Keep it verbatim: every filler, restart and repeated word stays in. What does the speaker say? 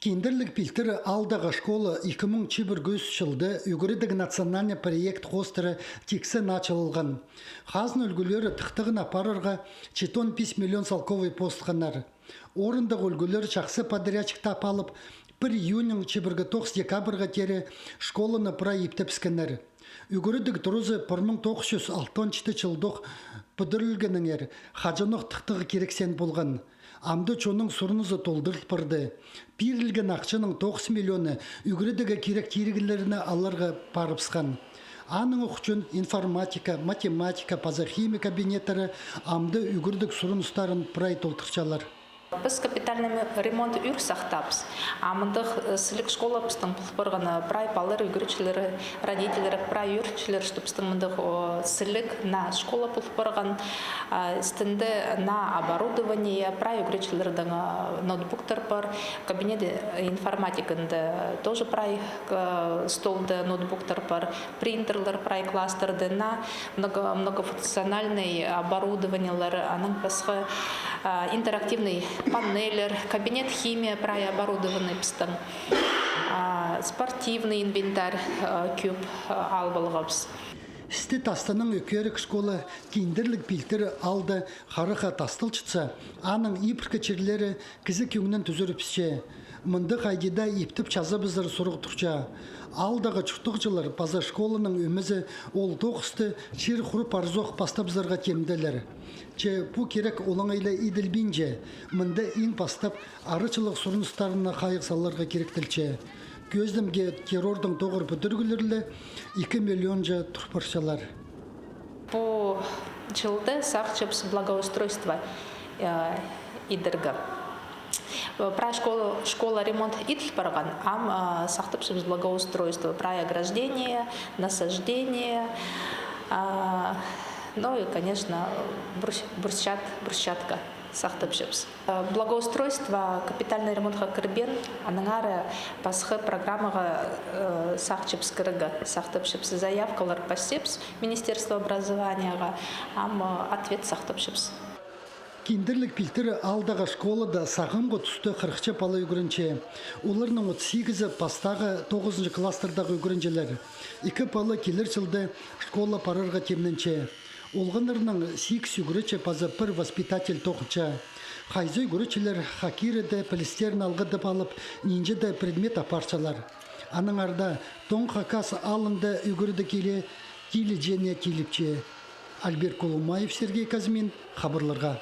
Киндірліг пилтірі аалдағы школа ікі муң чибіргі ӱс чылда ӱгредіг национальный проект хоостыра тиксі началылған. Хазна ӱлгӱлері тыхтағына апарарға читон пис миллион салковай поостханнар. Орындағы ӱлгӱлер чахсы подрядчик таап алып, пір июньның чибіргі тоғыс декабрьға теере школаны прай иптепскеннер. Ӱгредіг турызы пір муң тоғыс чӱс алтон читі чылдох пӱдірілгенінеңер хаҷанох тыхтағ кирексен полған. Амды чонның сурынызы толдырыл парды. Пирілген ахчаның тоғыс миллионы ӱгредігі кирек тирігіннерні аларға парыбысхан. Аның ох ӱчӱн информатика, математика паза химия кабинеттері амды ӱгредіг сурыныстарын прай толдырчалар. Піс капитальный ремонт ӱр сахтапс. А мындағ, э, сіліг школа пістің пол парған, э, прай палалар, ӱгретчілер, родительлер прай ӱгретчілер, что пістің мындағ, о, сіліг наа школа пол парған. А, істінде наа оборудование, прай ӱгретчілернің, а, ноутбуктар пар, кабинет, э, информатикында тоже прай, э, столда ноутбуктар пар, принтерлер прай класстарда, наа много, многофункциональный оборудованиелер, анаң пасха, а, интерактивный панельлер, кабинет химия прай оборудованный пістің, а, спортивный инвентарь, а, кӧп, а, алып алғабыс. Істі Тастының ӧкерік школа Киндірліг пилтірі аалда харахха тасталчатса, аның ибіркі чирлері кізі кӧңнін тӱзірібісче. Мында хайди даа иптеп чазабызар сурығ турча. Аалдағы чуртағҷылар паза школаның ӧмезі ол тоғысты чир хуруп парзох пастабызарға темделер. Че пу кирек олаңай ла иділбинче, мында иң пастап арачылығ сурыныстарына хайығ саларға киректелче. Кӧзідімге, террордаң тоғыр пӱдіріглер ле ікі миллионҷа тур парчалар. Пу чылда сағынчабыс благоустройство, э, идерге. Прай школа, школа ремонт иділ парған, ам, э, сахтапчабыс благоустройство, прай ограждение, насаждение, а, ну и, конечно, брус-, брусчат-, брусчатка сахтапчабыс. Э, благоустройство капитальный ремонтха кірбеен, аннаңар пасха программаға, э, сағынчабыс кірерге, сахтапчабыс, заявкалар пасчабыс Министерство образованияға, ам, э, ответ сахтапчабыс. Киндірліг пилтірі аалдағы школада сағамғы туста хырыхча пала ӱгренче. Оларның отыс сигізі пастағы тоғызынҷы класстардағы ӱгренҷілер. Ікі пала килер чылда школа парарға тимненче. Олғаннарның сигіс ӱгретчі паза пір воспитатель тоғынча. Хайзы ӱгретчілер хакирі дее пілістерін алғыдып алып, нинҷе дее предмет апарчалар. Аннаңар даа Тоң Хакас аалында ӱгредіг иле тиліҷеңе тиліпче. Альберт Кулумаев, Сергей Казьмин, хабарларға.